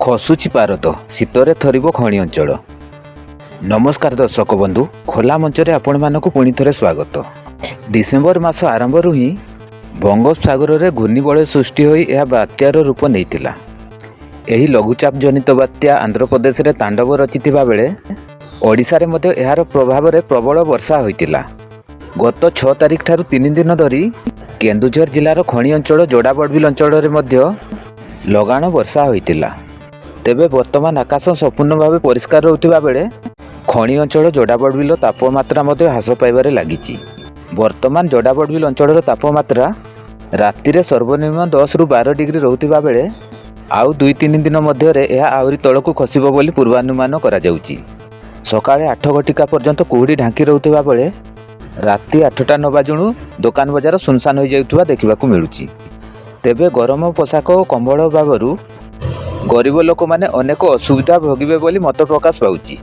ଖସୁଛି ପାରଦ, ଶୀତରେ ଥରିବ ଖଣି ଅଞ୍ଚଳ। ନମସ୍କାର ଦର୍ଶକ ବନ୍ଧୁ, ଖୋଲା ମଞ୍ଚରେ ଆପଣମାନଙ୍କୁ ପୁଣି ଥରେ ସ୍ୱାଗତ। ଡିସେମ୍ବର ମାସ ଆରମ୍ଭରୁ ହିଁ ବଙ୍ଗୋପସାଗରରେ ଘୂର୍ଣ୍ଣିବଳୟ ସୃଷ୍ଟି ହୋଇ ଏହା ବାତ୍ୟାର ରୂପ ନେଇଥିଲା। ଏହି ଲଘୁଚାପ ଜନିତ ବାତ୍ୟା ଆନ୍ଧ୍ରପ୍ରଦେଶରେ ତାଣ୍ଡବ ରଚିଥିବା ବେଳେ ଓଡ଼ିଶାରେ ମଧ୍ୟ ଏହାର ପ୍ରଭାବରେ ପ୍ରବଳ ବର୍ଷା ହୋଇଥିଲା। ଗତ 6 ତାରିଖ ଠାରୁ 3 ଦିନ ଧରି କେନ୍ଦୁଝର ଜିଲ୍ଲାର ଖଣି ଅଞ୍ଚଳ ଯୋଡ଼ାବଡ଼ବିଲ ଅଞ୍ଚଳରେ ମଧ୍ୟ ଲଗାଣ ବର୍ଷା ହୋଇଥିଲା। ତେବେ ବର୍ତ୍ତମାନ ଆକାଶ ସମ୍ପୂର୍ଣ୍ଣ ଭାବେ ପରିଷ୍କାର ରହୁଥିବା ବେଳେ ଖଣି ଅଞ୍ଚଳ ଯୋଡ଼ାବଡ଼ବିଲ ତାପମାତ୍ରା ମଧ୍ୟ ହ୍ରାସ ପାଇବାରେ ଲାଗିଛି। ବର୍ତ୍ତମାନ ଯୋଡ଼ାବଡ଼ବିଲ ଅଞ୍ଚଳର ତାପମାତ୍ରା ରାତିରେ ସର୍ବନିମ୍ନ 10ରୁ 12 ଡିଗ୍ରୀ ରହୁଥିବା ବେଳେ ଆଉ 2-3 ଦିନ ମଧ୍ୟରେ ଏହା ଆହୁରି ତଳକୁ ଖସିବ ବୋଲି ପୂର୍ବାନୁମାନ କରାଯାଉଛି। ସକାଳେ 8 ଘଟିକା ପର୍ଯ୍ୟନ୍ତ କୁହୁଡ଼ି ଢାଙ୍କି ରହୁଥିବା ବେଳେ ରାତି 8ଟା ନ ବାଜୁଣୁ ଦୋକାନ ବଜାର ସୁନସାନ ହୋଇଯାଉଥିବା ଦେଖିବାକୁ ମିଳୁଛି। ତେବେ ଗରମ ପୋଷାକ ଓ କମ୍ବଳ ଅଭାବରୁ ଗରିବ ଲୋକମାନେ ଅନେକ ଅସୁବିଧା ଭୋଗିବେ ବୋଲି ମତ ପ୍ରକାଶ ପାଉଛି।